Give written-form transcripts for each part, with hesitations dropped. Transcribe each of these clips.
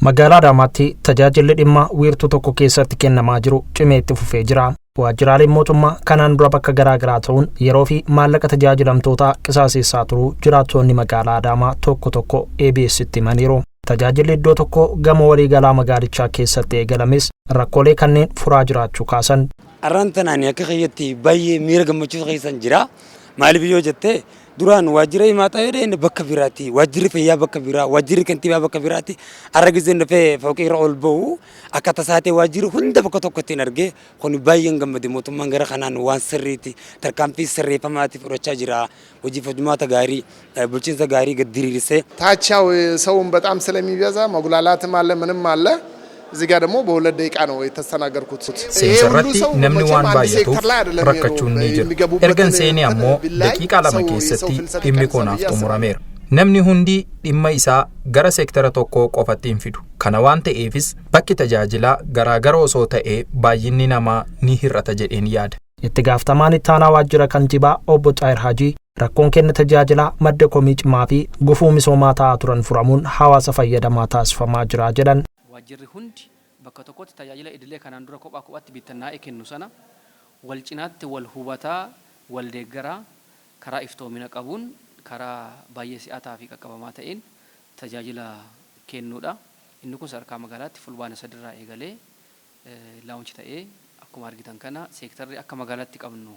Magaalaa Adaamaatti tajaajilli dhimma wiirtuu tokko keessatti kennamaa jiru cimee itti fufee jira. Waajjiraaleen mootummaa kanaan dura bakka garaa garaa ta'uun yeroo fi maallaqa tajaajilamtootaa qisaaseessaa turuu jiraattonni magaalaa Adaamaa tokko tokko ABS'tti himaniiru. Tajaajilli iddoo tokko gamoo waliigalaa magaalichaa keessatti eegalames rakkoolee kanneen furaa jiraachuu kaasan. Arraan tanaan akka kiyyatti baay'ee miira gammachuu keessan jira. Maaliif yoo jette, duraan waajjira himaataa yoo dhenne bakka biraatti, waajjirri fayyaa bakka biraa, waajjirri kantiibaa bakka biraatti. Arra gizeen dhufee fooqii irra ol ba'u akka tasaatee waajjirri hunda bakka tokkotti hin argee. Kun baay'een gammade. Mootummaan gara kanaan waan sirriitti tarkaanfii sirreeffamaatti fudhachaa jira. Hojii hojmaata gaarii, bulchiinsa gaarii gad diriirsee. ታች ያው ሰውን በጣም ስለሚበዛ መጉላላትም አለ፣ ምንም አለ። እዚህ ጋር ደግሞ በሁለት ደቂቃ ነው የተስተናገርኩት። Seensarratti namni waan baay'atuuf rakkachuun ni jira. Ergan seenee ammoo daqiiqaa 2 keessatti dhimmi koo naaf xumurameera. Namni hundi dhimma isaa gara seektara tokkoo qofatti hin fidu. Kana waan ta'eefis bakki tajaajilaa garaagara osoo ta'ee baay'inni namaa ni hir'ata jedheen yaada. Itti gaafatamaan ittaanaa waajjira kantiibaa obbo Xaayir Hajii rakkoon kenna tajaajilaa madda komii cimaa fi gufuu misoomaa ta'aa turan furamuun hawaasa fayyadamaa taasifamaa jira jedhan. Waajjirri hundi bakka tokkotti tajaajila idilee kanaan dura kophaa kophaatti bittinnaa'ee kennu sana wal cinaatti wal hubataa, wal deeggaraa, karaa iftoomina qabuun, karaa baay'ee si'ataa fi qaqqabamaa ta'een tajaajila kennuudha. Inni kun sadarkaa magaalaatti fulbaana 3rraa eegalee launch ta'ee akkuma argitan kana seektarri akka magaalaatti qabnu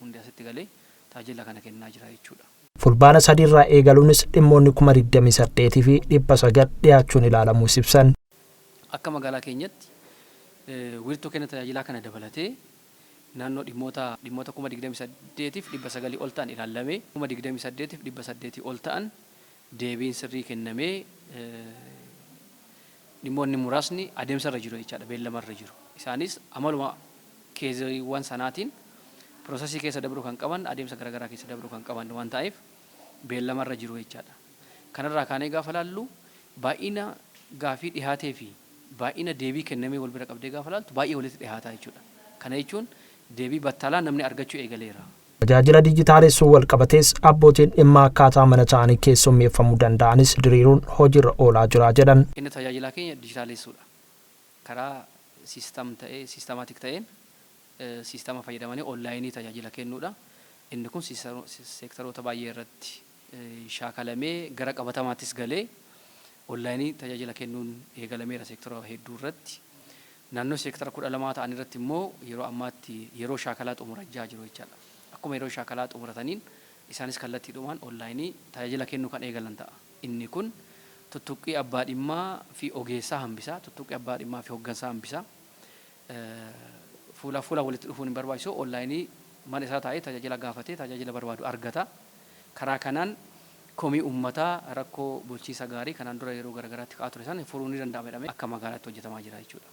hundi asitti galee tajaajila kana kennaa jira jechuudha. Fulbaana 3rraa eegaluunis dhimmoonni 28,900 dhiyaachuun ilaalamuu ibsan. Akka magaalaa keenyatti wiirtuu kenna tajaajilaa kana dabalatee naannoo dhimmoota 28,900 ol ta'an ilaallamee 28,800 ol ta'an deebiin sirrii kennamee, dhimmoonni muraasni adeemsarra jiru jechaadha, beellamarra jiru. Isaanis amaluma caseiiwwan sanaatiin processii keessa dabruu kan qaban, adeemsa garaagaraa keessa dabruu kan qaban waan ta'eef beellamarra jiru jechaadha. Kanarraa kaanee gaafa laallu baay'ina gaafii dhihaatee fi baay'ina deebii kennamee wal bira qabdee gaafa laaltu baay'ee walitti dhihaataa jechuudha. Kana jechuun deebii battalaa namni argachuu eegaleera. Tajaajila dijitaalessuu wal qabatees abbootiin dhimma akkaataa mana ta'anii keessummeeffamuu danda'anis diriiruun hojiirra oolaa jira jedhan. Inni tajaajilaa keenya dijitaalessuudha. Karaa system ta'ee, systematic ta'een siistama fayyadamanii onlineii tajaajila kennuudha. Inni kun seektaroota baay'ee irratti shaakalamee gara qabatamaattis galee onlineii tajaajila kennuun eegalameera seektara hedduu irratti. Naannoo seektara 12 ta'an irratti immoo yeroo ammaatti yeroo shaakalaa xumurachaa jiru jechaadha. Akkuma yeroo shaakalaa xumurataniin isaanis kallattiidhumaan onlineii tajaajila kennuu kan eegalan ta'a. Inni kun tuttuqqii abbaa dhimmaa fi ogeessaa hambisaa, tuttuqqii abbaa dhimmaa fi hooggansaa hambisaa. Fuula fuula walitti dhufuun hin barbaachisu, onlineii mana isaa taa'ee tajaajila gaafatee tajaajila barbaadu argata. Karaa kanaan komii uummataa, rakkoo bulchiinsa gaarii kanaan dura yeroo garaagaraatti ka'aa ture sana furuun ni danda'ama jedhamee akka magaalaatti hojjetamaa jira jechuudha.